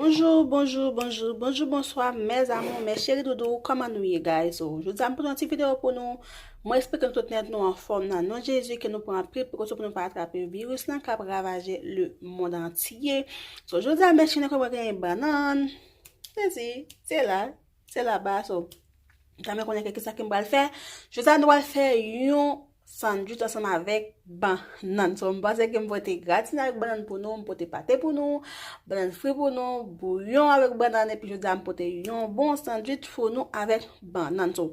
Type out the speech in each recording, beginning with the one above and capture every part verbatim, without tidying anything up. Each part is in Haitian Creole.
Bonjou, bonjou, bonjou, bonjou, bonswa, mes amours, mes chéris doudou, kòman nou ye, guys? So, jodi a m pote yon ti videyo pou nou. Mwen espere ke nou tout nèt, nou anfòm nan non Jezi, ke nou pran anpil prekosyon pou nou pa atrape viris lan k ap ravaje le mond antye. So, jodi a, mes chéris, mwen genyen bannann. Se si, se la, se laba, so. Tanmen konnen ke kisa ke m pral fè. Jodi a, nou pral fè yon sandwich ansanm avèk bannann. So, m panse ke m pote gratinay avèk bannann pou nou, m pote pate pou nou, bannann fri pou nou, bouyon avèk bannann, epi jodi a m pote yon bon sandwich pou nou avèk bannann. So,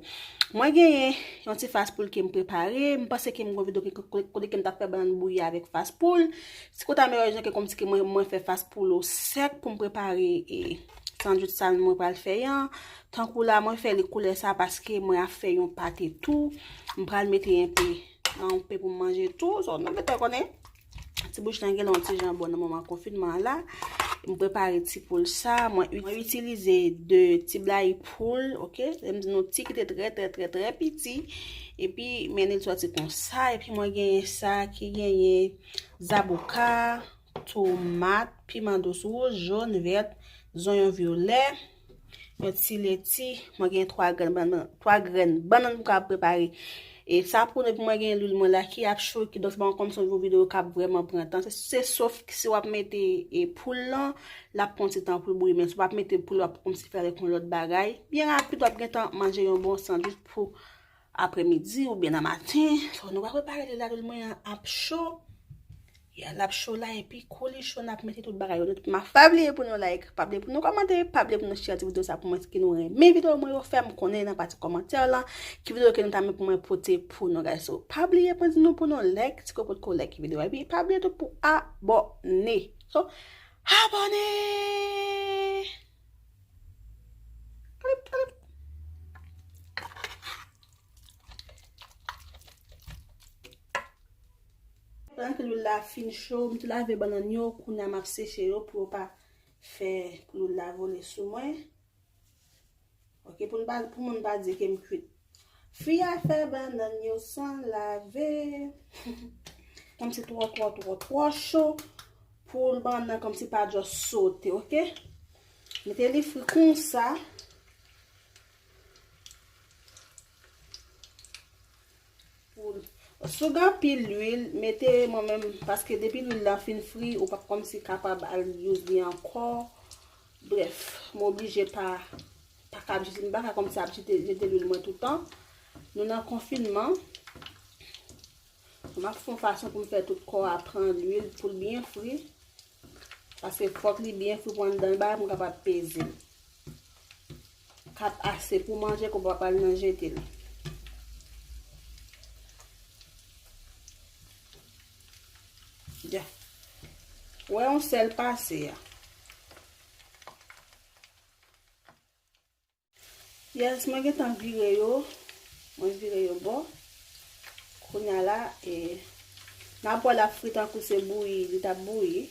mwen genyen yon ti fas poul ke m prepare. M panse ke m gon videyo ke, kote, kote ke m t ap fè bannann bouyi avèk fas poul. Si kote a mwen wè jan ke kòmsi ke mwen, mwen fè fas poul o sèk pou m prepare, e, sandwich sa mwen pral fè an. Tankou la, mwen fè li koulè sa paske mwen ap fè yon pate tou. M pral mete enpe nan yon pen pou m manje tou. So, nou gentan konnen. Ti bouch lan gen yon ti jan bon nan moman konfinman an la. M prepare ti poul sa. Mwen, mwen itilize de ti blayi poul, oke? Lè m di nou ti ki te trè, trè, trè, trè piti. Epi, men li soti konsa. Epi, mwen genyen sa ki genyen zaboka, tomat, piman dous wouj, jòn, vèt, zonyon vyolè, yon ti leti. Mwen gen twa grenn bannann, twa grenn bannann pou m ka prepare. E sa pou nou, epi mwen gen lwil mwen la ki ap cho, ki donk se pa kòmsi yon videyo k ap vrèman pran tan. Se, se sof si w ap mete, e, poul lan, l ap pran ti tan pou l bouyi, men si w ap mete poul, w ap kòmsi fè avèk yon lòt bagay. Byen rapid, w ap gentan manje yon bon sandwich pou apremidi oubyen nan maten. So, nou va prepare li la, lwil mwen an ap cho. Ya, l ap cho la, epi kou li cho, n ap mete tout bagay yo. M ap pa bliye pou nou like, pa bliye pou nou kòmante, pa bliye pou nou share ti videyo sa pou mwen, ki nou renmen videyo mwen yo, fè m konnen nan pati kòmantè lan ki videyo ke nou ta renmen pou mwen pote pou nou, guys. So, pa bliye pou di nou pou nou like, si ke w potko like videyo a, epi pa bliye tou pou abòne. So, abòne! Klip, klip. Pandan ke lwil la fin cho, m te lave bannann yo, kounye a m ap seche yo pou yo pa fè, pou lwil la vole sou mwen. Oke, pou n pa, pou moun pa di ke m kwit. Fi a fè bannann yo san lave. Kòmsi twò, twò, twò, twò cho. Pou bannann nan kòmsi pa just sote, oke? Mete li fri konsa. Pou, si w gen anpil lwil, mete mwen menm, paske depi lwil la fin fri, ou pa kòmsi kapab al use li ankò. Brèf, m oblije pa, pa ka ap jete, m pa ka kòmsi ap jete, jete lwil mwen toutan. Nou nan konfinman. M ap fè yon fason pou m fè tout kò a pran lwil pou l byen fri. Paske fòk li byen fri pou anndan li bagay pou m kapab peze l. K ap ase pou manje, ke w pa pral nan jete l. Ya. Wè yon sèl pase a. Yes, mwen gentan vire yo. Mwen vire yo bò. Kounye a la, e, n ap wè l ap fri tankou se bouyi, li t ap bouyi.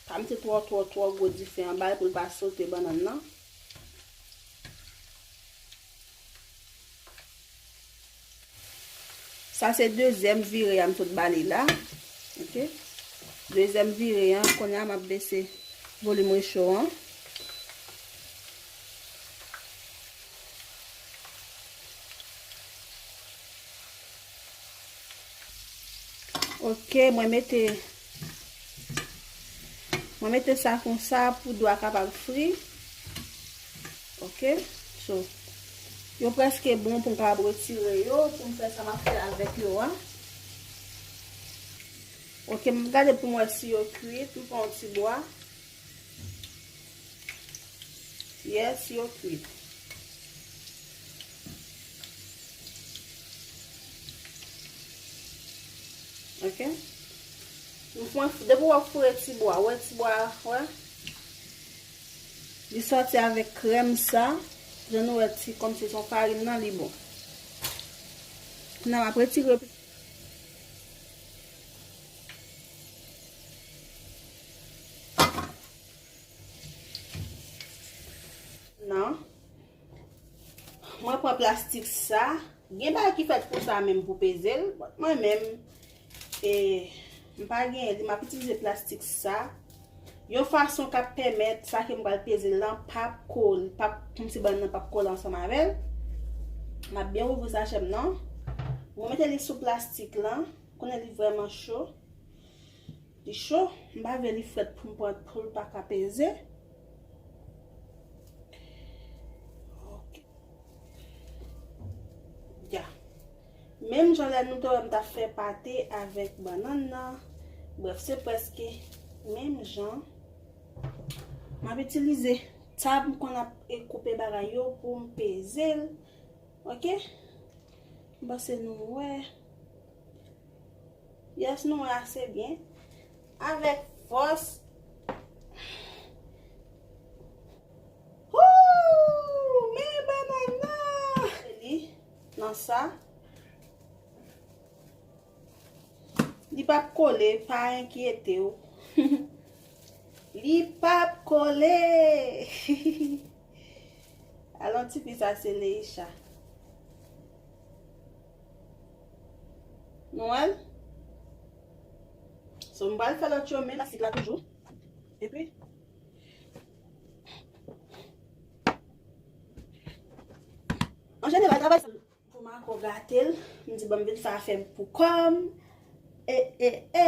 Pa mete twò, twò, twò gwo dife anba l pou l pa sote bannann nan. Sa se dezyèm vire a m sot ba li la. Oke. Dezyèm vire a, kounye a m ap bese volim recho an. Oke, mwen mete Mwen mete sa konsa pou dlo a kapab fri. Oke. So, yo prèske bon pou m kapab retire yo, pou m fè sa m ap fè avèk yo a. Oke, m gade pou m wè si yo kwit, m pran yon ti bwa. Yes, yo kwit. Oke. Nou fè, depi w ap foure ti bwa, wè ti bwa, wè. Li sòti avèk krèm sa. Jan nou wè ti, kòmsi se yon farin nan, li bon. Kounye a m ap retire. Non. Mwen pran plastik sa. Gen bagay ki fèt pou sa menm pou peze l. But mwen menm, e, m pa genyen li. M ap itilize plastik sa. Yon fason k ap pèmèt sa ke m pral peze l lan p ap kole, p ap, kòmsi bannann nan p ap kole ansanm avè l. M ap byen ouvri sachè m nan. Mwen mete li sou plastik lan. Konnen li vrèman cho. Li cho. M pa vle li frèt pou m pran, pou l pa ka peze. Ok. Ya. Menm jan lè nou te wè m t ap fè pate avèk bannann nan. Brèf, se prèske menm jan. M ap itilize tab m konn ap e koupe bagay yo pou m peze l. Ok? M panse nou wè. Yes, nou wè ase byen. Avèk fòs. Hoo! Men bannann nan! Li nan sa. Li p ap kole, pa enkyete w. Li p ap kole! Alon tifi sa se Leisha. Nou wè l? So, m pral fè lòt yo, men plastik la toujou. Epi, an jeneral, travay sa pou m ankò gate l, m di, "Bon, m vin fè afè m pou kò m." E, e, e.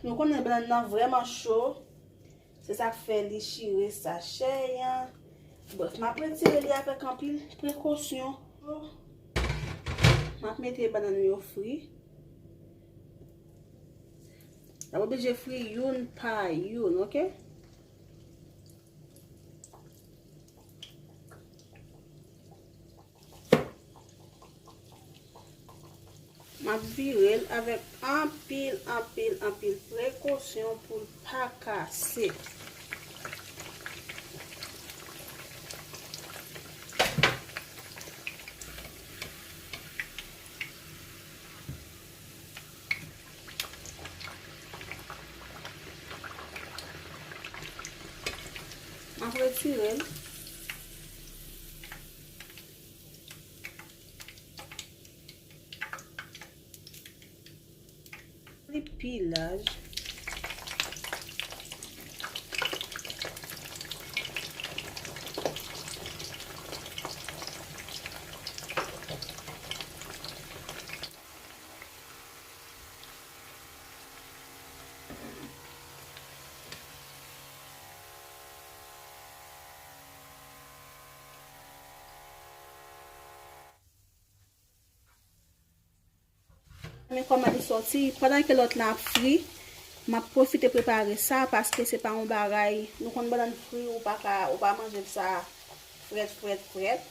Nou konnen bannann nan vrèman cho. Se sa k fè li chire sachè an. Brèf, m ap retire li avèk anpil prekosyon. M ap mete bannann yo fri. N ap oblije fri youn pa youn, ok? M ap vire l avèk anpil, anpil, anpil prekosyon pou l pa kase. M ap retire l. Li pi laj. Men kòman li sòti. Pandan ke lòt la ap fri, m ap pwofite prepare sa paske se pa yon bagay, nou konn bannann fri, ou pa ka, ou pa manje sa frèt, frèt, frèt.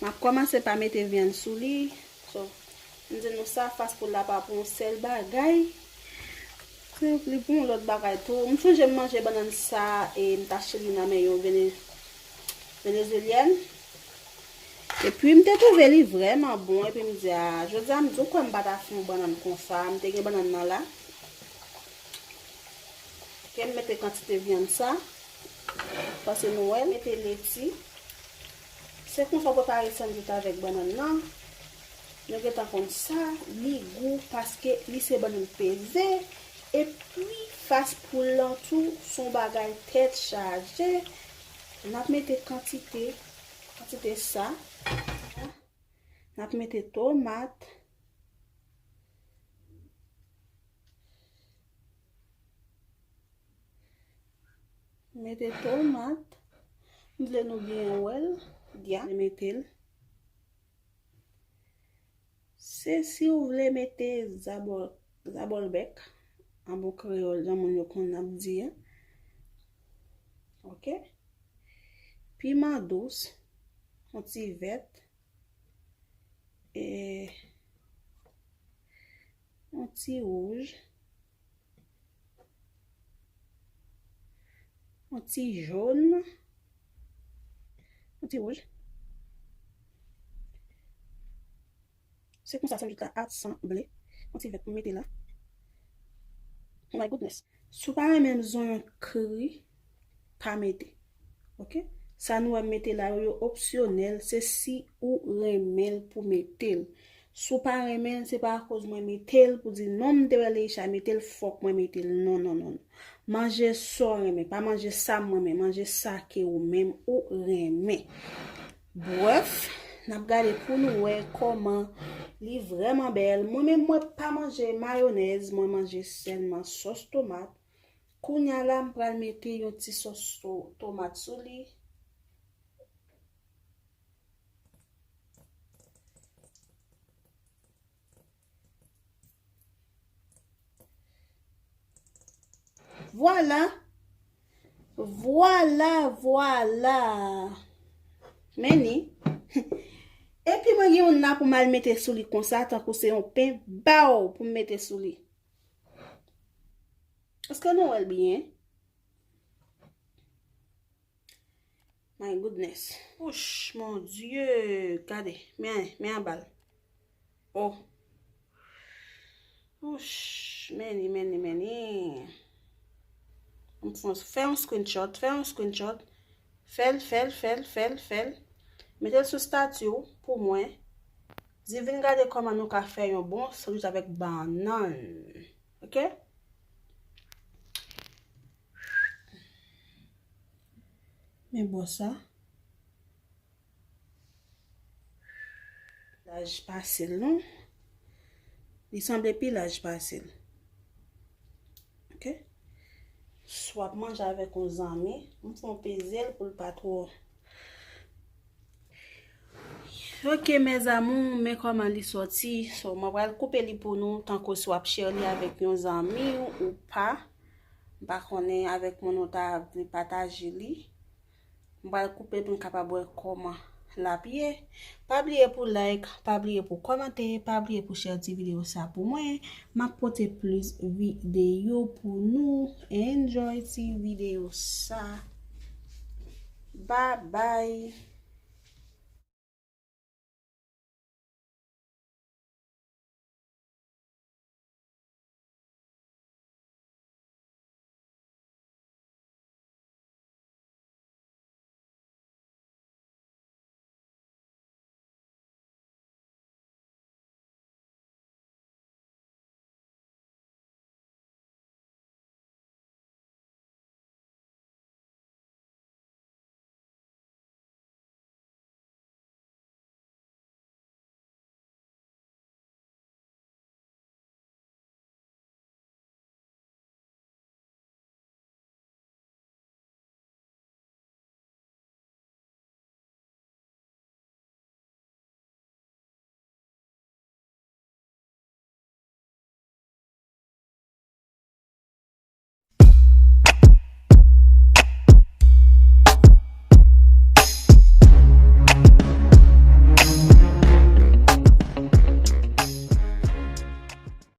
M ap kòmanse pa mete vyann sou li. So, m di nou sa, fas poul la pa pou yon sèl bagay. Se li pou yon lòt bagay tou. M sonje m manje bannann sa e m t achte li nan men yon Vene-, Venezuelyèn. Epi m te twouve li vrèman bon. Epi m di, a, jodi a m di, ou kwè m pa ta fè yon bannann konsa? M te gen bannann nan la. Ke m mete kantite vyann sa. Paske nou wè, mete leti. Se konsa w prepare sandwich avèk bannann nan. Nou gentan konn sa, li gou paske li se bannann peze. Epi fas poul lan tou, se yon bagay tèt chaje. N ap mete kantite, kantite sa. N ap mete tomat. Mete tomat. M vle nou byen wè l. Byen mete l. Se si w vle mete zabò-, zabòlbèk, an bon kreyòl, jan moun yo konn ap di a. Ok. Piman dous, yon ti vèt, e yon ti wouj. Yon ti jòn. Yon ti wouj. Se konsa sandwich la ap sanble. Yon ti vèt pou mete la. Oh my goodness. Si w pa renmen zonyon kri, pa mete. Ok? Sa nou wè m mete la yo, yo opsyonèl. Se si ou renmen l pou mete l. Si w pa renmen l, se pa akoz mwen mete l pou di non, m te wè Leisha mete l, fòk mwen mete l. Non, non, non, non. Manje sa w renmen, pa manje sa m renmen, manje sa ke ou menm ou renmen. Brèf, n ap gade pou nou wè kòman li vrèman bèl. Mwen menm, mwen pa manje mayonèz, mwen manje sèlman sòs tomat. Kounye a la, m pral mete yon ti sòs to-, tomat sou li. Vwala. Vwala, vwala. Men ni. Epi mwen gen youn la pou m al mete sou li konsa, tankou se yon pen baw pou m mete sou li. Èske nou wè l byen? My goodness. Ouch, mon Dieu. Gade. Men, men anba l. Oh. Ouch, men ni, men ni, men ni. M fè yon, fè yon screenshot, fè yon screenshot. Fè l, fè l, fè l, fè l, fè l. Mete l sou stati w pou mwen. Di vin gade kòman nou ka fè yon bon sandwich avèk bannann. Ok? Men bò sa. Laj pase l, non. Li sanble pi laj pase l. Ok? Si w ap manje avèk yon zanmi, m fè yon peze l pou l pa twò. Ok, mes amours, men kòman li sòti. So, mwen pral koupe li pou nou, tankou si w ap share li avèk yon zanmi w ou pa. M pa konnen avèk moun ou ta vle pataje li. M pral koupe pou n kapab wè kòman l ap ye. Pa bliye pou like, pa bliye pou kòmante, pa bliye pou share ti videyo sa pou mwen. M ap pote plis videyo pou nou. Enjoy ti videyo sa. Bye bye.